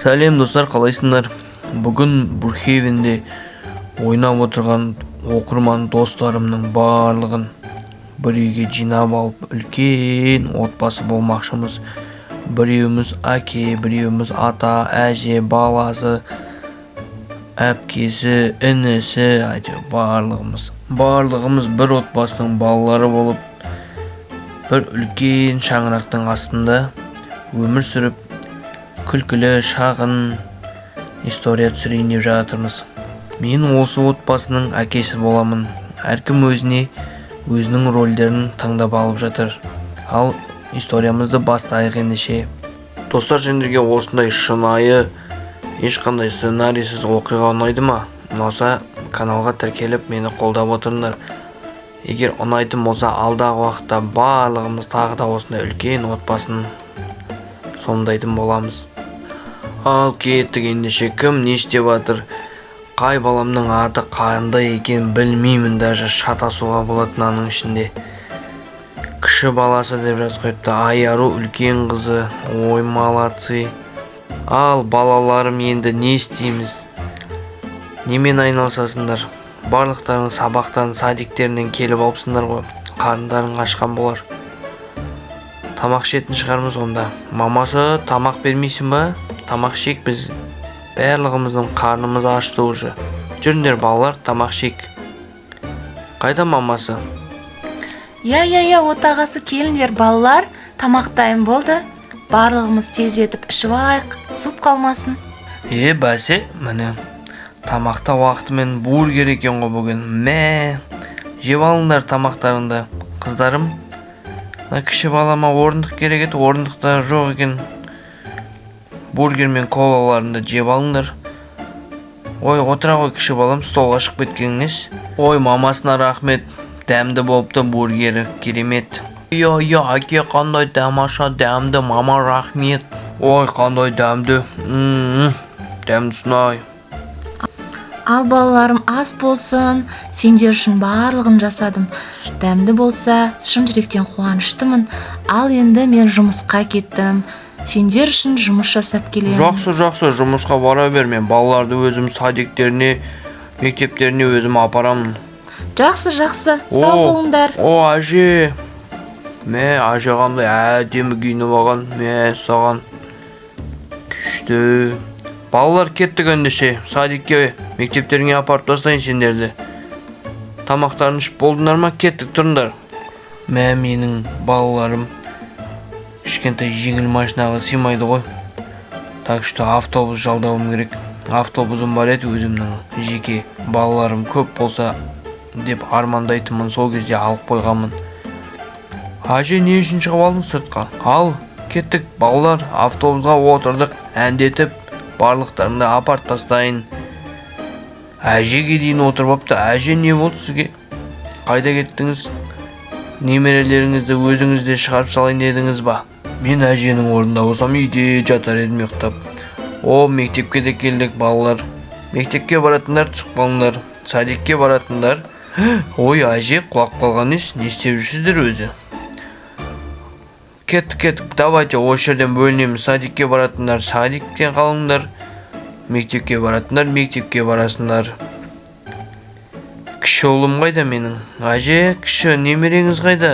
Сәлем, достар, қалайсыңдар? Бүгін Брукхейвенде ойнап отырған оқырман достарымның барлығын бір үйге жинап алып, үлкен отбасы болмақшымыз. Біреуіміз әке, біреуіміз ата, әже, баласы, әпкесі, інісі, әйтеуір барлығымыз бір отбасының балалары болып, бір үлкен шаңырақтың астында өмір сүріп, күлкілі шағын история түсірейін деп жатырмыз. Мен осы отбасының әкесі боламын. Әркім өзіне өзінің рөлдерін таңдап алып жатыр. Ал историямызды бастайық ендеше. Достар, сендерге осындай шынайы, ешқандай сценарийсіз оқиға ұнайды ма? Ұнаса, каналға тіркеліп, мені қолдап отырыңдар. Егер ұнайтын болса, алдағы уақытта барлығымыз тағы да осындай үлкен отбасын сомдайтын боламыз. Ал кеттік ендеше. Кім не істеп жатыр, қай баламның аты қандай екенін білмеймін, даже шатасуға болады мынаның ішінде. Кіші баласы деп жазып қойыпты. Айару үлкен қызы. Ой, молодцы! Ал, балаларым, енді не істейміз, немен айналысасыңдар? Барлықтарың сабақтан, садиктерінен келіп алыпсыңдар ғой, қарындарың ашқан болар. Тамақ ішетін шығармыз онда. Мамасы, тамақ бермейсің ба? Тамақ ішейік, біз барлығымыздың қарнымыз ашты уже. Жүріңдер, балалар, тамақ ішейік. Қайда мамасы? Иә, отағасы, келіңдер, балалар, тамақ дайын болды. Барлығымыз тездетіп ішіп алайық, суып қалмасын. Е, бәсе, міне, тамақта уақытымен. Бургер екен ғой бүгін. Мә, жеп алыңдар тамақтарыңды, қыздарым. Мына кіші балама орындық керек еді, орындық та жоқ екен. Бургер мен колаларыңды жеп алыңдар. Ой, отыра ғой, кіші балам, столға шығып кеткенің несі? Ой, мамасына рахмет, дәмді болыпты бургері, керемет. Иә, әке, қандай тамаша, дәмді, мама, рахмет. Ой, қандай дәмді! Дәмдісін ай. Ал, балаларым, ас болсын. Сендер үшін барлығын жасадым. Дәмді болса, шын жүректен қуаныштымын. Ал енді мен жұмысқа кеттім, сендер үшін жұмыс жасап келемін. Жақсы, жұмысқа бара бер. Мен балаларды өзім садиктеріне, мектептеріне өзім апарамын. Жақсы, сау болыңдар. О, әже! Мә, әже қандай әдемі киініп алған, мә саған, күшті! Балалар, кеттік ендеше садикке, мектептеріңе апарып тастайын сендерді. Тамақтарын ішіп болдыңдар ма? Кеттік, тұрыңдар. Мә, менің балаларым кішкентай жеңіл машинаға сыймайды ғой, так что автобус жалдауым керек. Автобусым бар еді өзімнің жеке, балаларым көп болса деп армандайтынмын, сол кезде алып қойғанмын. Әже, не үшін шығып алдың сыртқа? Ал кеттік, балалар, автобусқа отырдық әндетіп, барлықтарыңды апарып тастайын. Әжеге дейін отырып алыпты. Әже, не болды сізге? Қайда кеттіңіз? Немерелеріңізді өзіңіз де шығарып салайын дедіңіз ба? Мен әженің орнында болсам, үйде жатар едім ұйықтап. О, мектепке де келдік, балалар. Мектепке баратындар түсіп қалыңдар, садикке баратындар. Ой, әже, құлап қалған несі? Не істеп жүрсіздер өзі? Кеттік, кеттік, давайте осы жерден бөлінеміз. Садикке баратындар садикте қалыңдар, мектепке баратындар мектепке барасыңдар. Кіші ұлым қайда менің? Әже, кіші немереңіз қайда?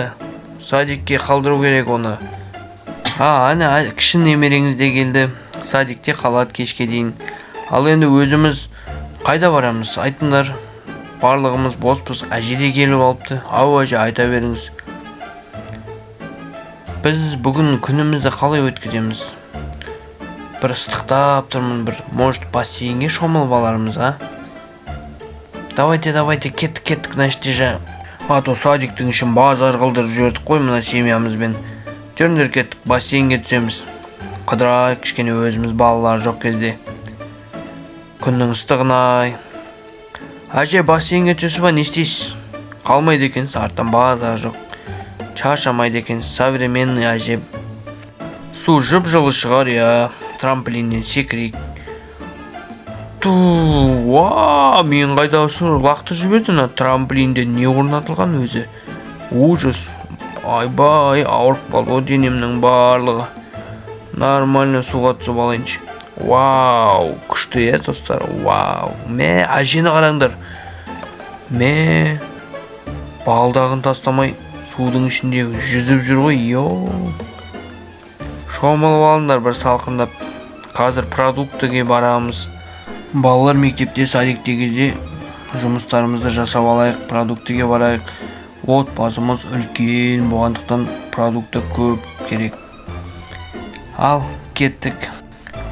Садикке қалдыру керек оны. А, әне, кіші немереңіз де келді, садикте қалады кешке дейін. Ал енді өзіміз қайда барамыз, айтыңдар? Барлығымыз боспыз, әже де келіп алыпты. Ау, әже, айта беріңіз, біз бүгін күнімізді қалай өткіземіз? Бір ыстықтап тұрмын бір. Может, бассейнге шомылып алармыз, а? Давайте, давайте, кеттік, кеттік. Мына жерде жа, а то садиктің ішін базар қылдырып жібердік қой мына семьямызбен. Жүріңдер, кеттік, бассейнге түсеміз, қыдырайық кішкене өзіміз, балалар жоқ кезде. Күннің ыстығын ай! Әже, бассейнге түсесіз ба, не істейсіз? Қалмайды екенсіз арттан, базар жоқ, шаршамайды екенсіз, современный әже. Су жып жылы шығар, иә? Трамплиннен секірейік. Ту, уа, мен қайда осы лақтырып жіберді? Мына трамплинде не орнатылған өзі? Ужас! Айбай, ауырып қалды ғой денемнің барлығы. Нормально суға түсіп алайыншы. Вау, күшті, иә, достар? Вау, мә, әжені қараңдар. Мә, балдағын тастамай судың ішінде жүзіп жүр ғой. Йоу, шомылып алыңдар бір салқындап. Қазір продуктіге барамыз, балалар. Мектепте, садикте кезде жұмыстарымызды жасап алайық, продуктіге барайық. Отбасымыз үлкен болғандықтан, продукты көп керек. Ал кеттік,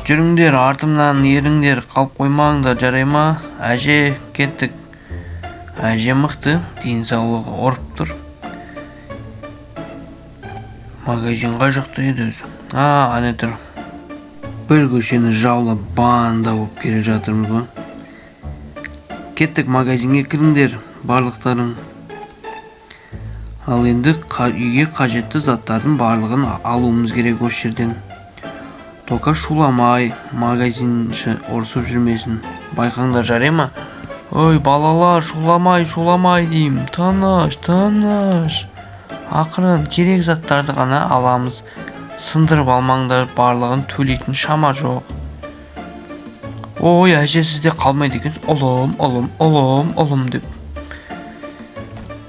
жүріңдер, артымнан еріңдер, қалып қоймаңдар, жарай ма? Әже, кеттік. Әже мықты, денсаулығы ұрып тұр. Магазин қай жақта еді өзі? А, ане тұр. Бір көшені жаулап, банда болып келе жатырмыз ғой. Кеттік, магазинге кіріңдер барлықтарың. Ал енді үйге қажетті заттардың барлығын алуымыз керек осы жерден. Только шуламай, магазинші ұрысып жүрмесін, байқаңдар, жарай ма? Ой, балалар, шуламай, шуламай деймін. Тыныш, тыныш, ақырын. Керек заттарды ғана аламыз, сындырып алмаңдар барлығын, төлейтін шама жоқ. Ой, әже, сіз де қалмайды екенсіз, ұлым, ұлым, ұлым, ұлым деп.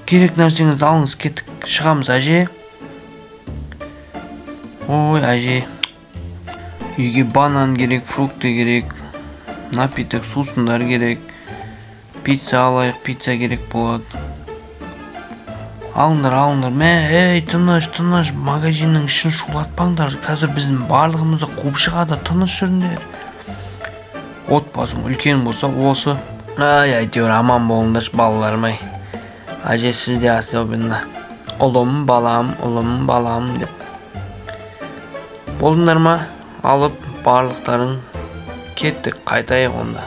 Керек нәрсеңізді алыңыз, кеттік, шығамыз, әже. Ой, әже, үйге банан керек, фрукты керек, напиток, сусындар керек. Пицца алайық, пицца керек болады. Алыңдар, алыңдар. Мә, ей, тыныш, тыныш, магазиннің ішін шулатпаңдар, қазір біздің барлығымызды қуып шығады. Тыныш жүріңдер. Отбасың үлкен болса осы. Ай, әйтеуір аман болыңдаршы, балаларым. Ай, әже, сіз де особенно. Ұлым, балам, ұлым, балам деп. Болдыңдар ма алып барлықтарың? Кеттік, қайтайық онда.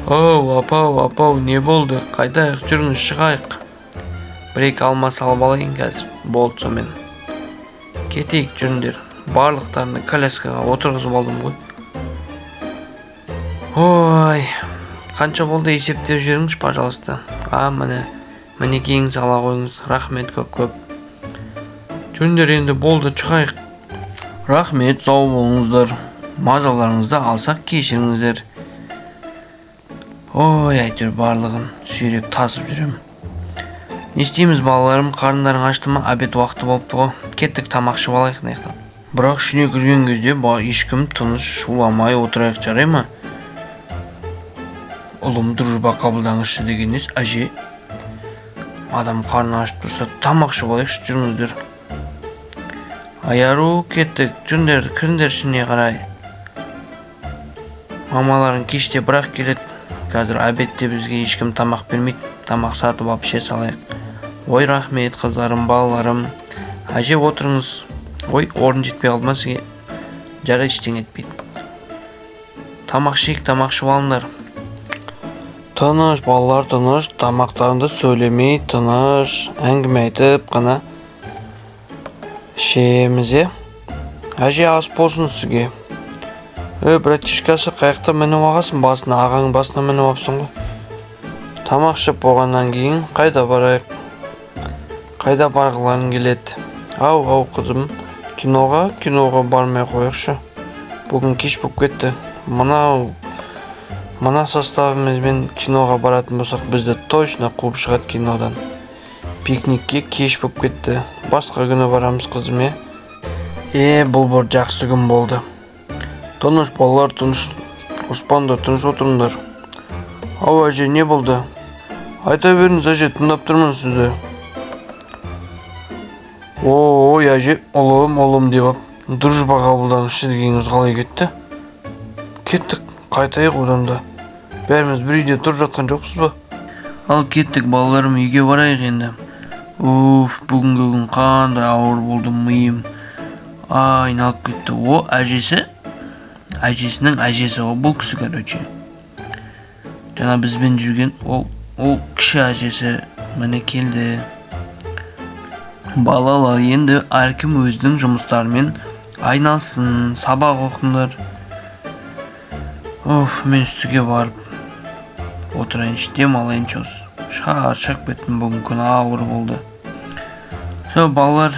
Оу, апау, апау, не болды? Қайтайық, жүріңіз, шығайық. Бір екі алма салып алайын қазір, болды, сонымен кетейік, жүріңдер. Барлықтарыңды коляскаға отырғызып алдым ғой. Ой, қанша болды, есептеп жіберіңізші, пожалуйста. А, міне, мінекейіңіз, ала қойыңыз. Рахмет көп көп. Жүріңдер енді, болды, шығайық. Рахмет, сау болыңыздар. Мазаларыңызды алсақ, кешіріңіздер. Ой, әйтеуір барлығын сүйреп тасып жүремін. Не істейміз, балаларым? Қарындарың ашты ма? Обед уақыты болыпты ғой. Кеттік, тамақ ішіп алайық мына жақтан. Бірақ ішіне кірген кезде ешкім тыныш, шуламай отырайық, жарай ма? Ұлым, дружба қабылдаңызшы деген несі, әже? Адам қарны ашып тұрса, тамақ ішіп алайықшы, жүріңіздер. Аяру, кеттік, жүріңдер, кіріңдер ішіне қарай. Мамаларың кеште бірақ келеді. Қазір обедте бізге ешкім тамақ бермейді, тамақ сатып алып іше салайық. Ой, рахмет, қыздарым, балаларым. Әже, отырыңыз. Ой, орын жетпей қалды ма сізге? Жарайды, ештеңе етпейді. Тамақ ішейік, тамақ ішіп алыңдар. Тыныш, балалар, тыныш, тамақтарыңды сөйлемей, тыныш әңгіме айтып қана ішеміз, иә? Әже, ас болсын сізге. Ей, братишкасы, қаяқта мініп алғансың? Басына, ағаңның басына мініп алыпсың ғой. Тамақ ішіп болғаннан кейін қайда барайық? Қайда барғыларың келеді? Ау, ау, қызым, киноға? Киноға бармай ақ қояйықшы, бүгін кеш болып кетті. Мынау мына составымызбен киноға баратын болсақ, бізді точно қуып шығады кинодан. Пикникке кеш болып кетті, басқа күні барамыз, қызым, иә? Е, бұл бір жақсы күн болды. Тыныш, балалар, тыныш, ұрыспаңдар, тыныш отырыңдар. Ау, әже, не болды? Айта беріңіз, әже, тыңдап тұрмын сізді. Ой, әже, ұлым, ұлым деп алып, дружба қабылдаңызшы дегеніңіз қалай кетті? Кеттік, қайтайық одан да. Бәріміз бір үйде тұрып жатқан жоқпыз ба? Ал кеттік, балаларым, үйге барайық енді. Уф, бүгінгі күн қандай ауыр болды, миым айналып кетті. О, әжесі, әжесінің әжесі ғой бұл кісі. Короче, жаңа бізбен жүрген ол кіші әжесі, міне, келді. Балалар, енді әркім өзінің жұмыстарымен айналсын, сабақ оқыңдар. Оф, мен үстіге барып отырайыншы, демалайыншы осы, шаршап кеттім, бүгін күн ауыр болды. Все, балалар,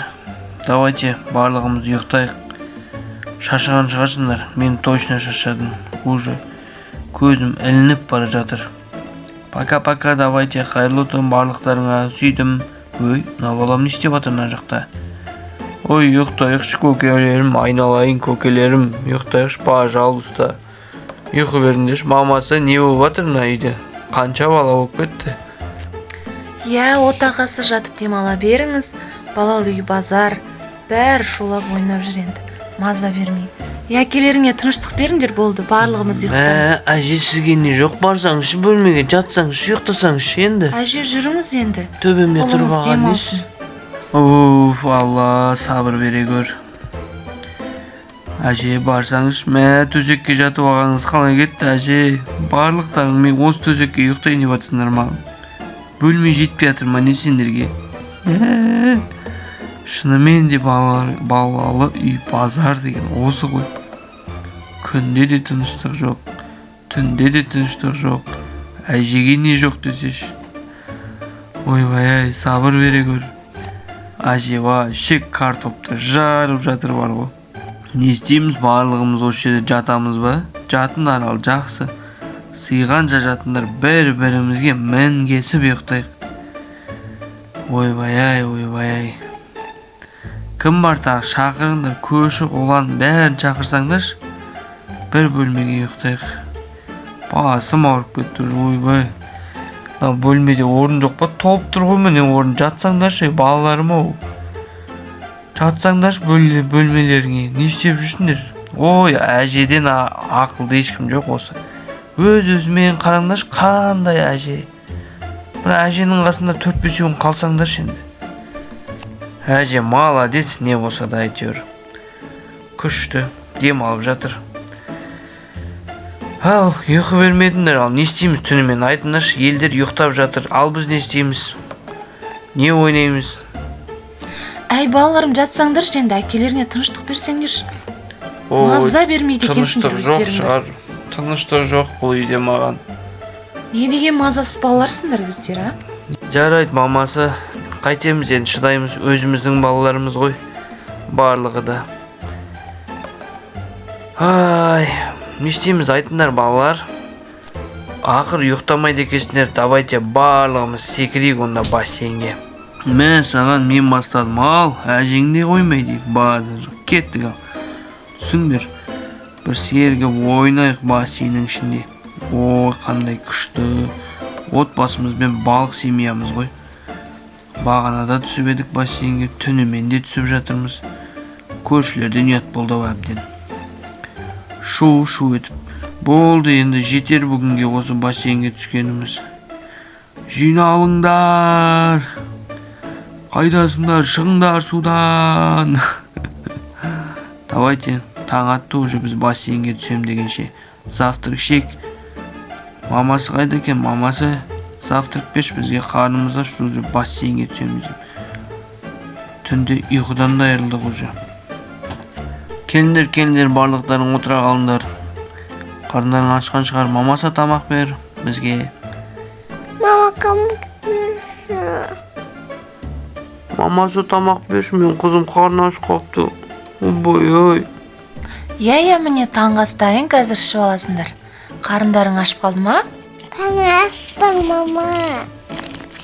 давайте барлығымыз ұйықтайық. Шаршаған шығарсыңдар, мен точно шаршадым. Уже көзім ілініп бара жатыр. Пока, пока, давайте, қайырлы түн барлықтарыңа, сүйдім. Ой, мына балам не істеп жатыр мына жақта? Ой, ұйықтайықшы, көкелерім, айналайын көкелерім, ұйықтайықшы, пожалуйста. Ұйқы беріңдерші, мамасы, не болып жатыр мына үйде? Қанша бала болып кетті? Иә, отағасы, жатып демала беріңіз. Балалы үй базар, бәрі шулап ойнап жүр енді, маза бермей. Иә, әкелеріңе тыныштық беріңдер, болды, барлығымыз ұйықтаймыз. Мә, әже, сізге не жоқ, барсаңызшы бөлмеге, жатсаңызшы, ұйықтасаңызшы енді. Әже, жүріңіз енді. Төбемде тұрып Ұлыңыз алған несі? демалсын. Уф, Алла, сабыр бере көр. Әже, барсаңызшы, мә, төсекке жатып алғаныңыз қалай кетті, әже? Барлықтарың мен осы төсекке ұйықтайын деп жатсыңдар ма? Бөлме жетпей жатыр ма, не сендерге? Мә, шынымен де балалы үй базар деген осы ғой. Күнде де тыныштық жоқ, түнде де тыныштық жоқ. Әжеге не жоқ десеші. Ойбай ай, сабыр бере көр. Әже вообще картопты жарып жатыр бар ғой. Не істейміз, барлығымыз осы жерде жатамыз ба? Жатыңдар ал, жақсы. Сыйғанша жатыңдар, бір-бірімізге мінгесіп ұйықтайық. Ойбай ай, ойбай ай. Кім бар тағы, шақырыңдар, көрші қолан бәрін шақырсаңдаршы. Бір бөлмеге ұйықтайық. Басым ауырып кетті уже, ойбай. Мына бөлмеде орын жоқ па? Толып тұр ғой міне орын. Жатсаңдаршы, балаларым ау. Жатсаңдаршы бөлмелеріңе. Не істеп жүрсіңдер? Ой, әжеден ақылды ешкім жоқ осы. Өз-өзімен қараңдаршы, қандай әже. Бір әженің қасында 4-5 күн қалсаңдаршы енді. Әже молодец, не болса да әйтеуір. Күшті, демалып жатыр. Ал, ұйқы бермедіңдер, ал не істейміз түнімен, айтыңдаршы, елдер ұйықтап жатыр, ал біз не істейміз? Не ойнаймыз? Әй, балаларым, жатсаңдаршы енді, әкелеріңе тыныштық берсеңдерші. Ой, Маза бермейді екенсіңдер тыныштық жоқ өздеріңді. шығар. Тыныштық жоқ бұл үйде маған. Не деген мазасыз балаларсыңдар өздері, а? Жарайды, мамасы, қайтеміз енді, шыдаймыз, өзіміздің балаларымыз ғой барлығы да. Ай, не істейміз, айтыңдар, балалар. Ақыр ұйықтамайды екенсіңдер, давайте барлығымыз секірейік онда бассейнге. Мә саған, мен бастадым, ал, әжең де қоймайды, базар жоқ. Кеттік ал. Түсіңдер. Бір сергіп ойнайық бассейннің ішінде. Ой, қандай күшті. Отбасымызбен балық семьямыз ғой. Бағанада түсіп едік бассейнге, түнімен де түсіп жатырмыз. Көршілерден ұят болды ау әбден. Шу-шу етіп. Болды енді, жетер бүгінге осы бассейнге түскеніміз. Жиналыңдар! Қайдасыңдар, шығыңдар судан! Давайте, таң атты уже біз бассейнге түсем дегенше. Завтрак ішейік. Мамасы қайда екен? Мамасы, завтрак берші бізге, қарнымыз аш, уже бассейнге түсеміз деп. Түнде ұйқыдан да айырылдық уже. Келіңдер, келіңдер, барлықтарың отыра қалыңдар. Қарындарың ашқан шығар. Мамасы, тамақ бер бізге. Мама, кім берші? Мамасы, тамақ берші, мен қызым қарны аш қалыпты. Ойбай ой. Иә, иә, міне, таңғы ас дайын, қазір ішіп аласыңдар. Қарындарың ашып қалды ма? Қарны ашты, мама.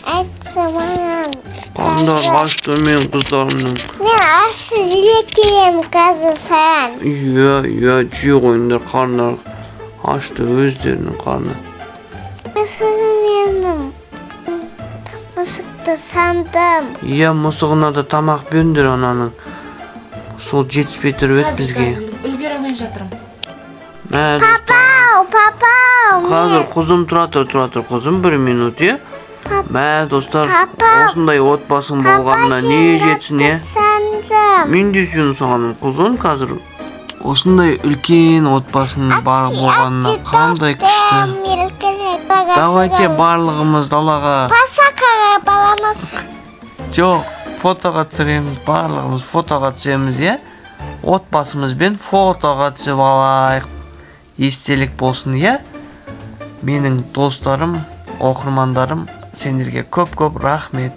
Айтшы маған. Қарындары ашты мен қыздарымның. Мен ащы желек келемін қазір саған. Иә, иә, жей қойыңдар, қарындары ашты өздерінің қарны. Мысығым менің. Мысықты сандым. Иә, мысығына да тамақ беріңдер ананың. Сол жетіспей тұрып еді Қазір, бізге. қазір, үлгере алмай жатырмын. Мә, достар. Папау, папау. Қазір, қызым, тұра тұр, тұра тұр, қызым, бір минут, иә. Мә, достар, Папа. осындай отбасың болғанына не жетсін, иә? Сандым. Мен де сені сағындым, қызым, қазір. Осындай үлкен отбасының бар болғанына қандай күшті. Давайте барлығымыз далаға. Пасақаға баламыз. Жоқ, фотоға түсіреміз, барлығымыз фотоға түсеміз, иә? Отбасымызбен фотоға түсіп алайық. Естелік болсын, иә? Менің достарым, оқырмандарым, сендерге көп-көп рахмет.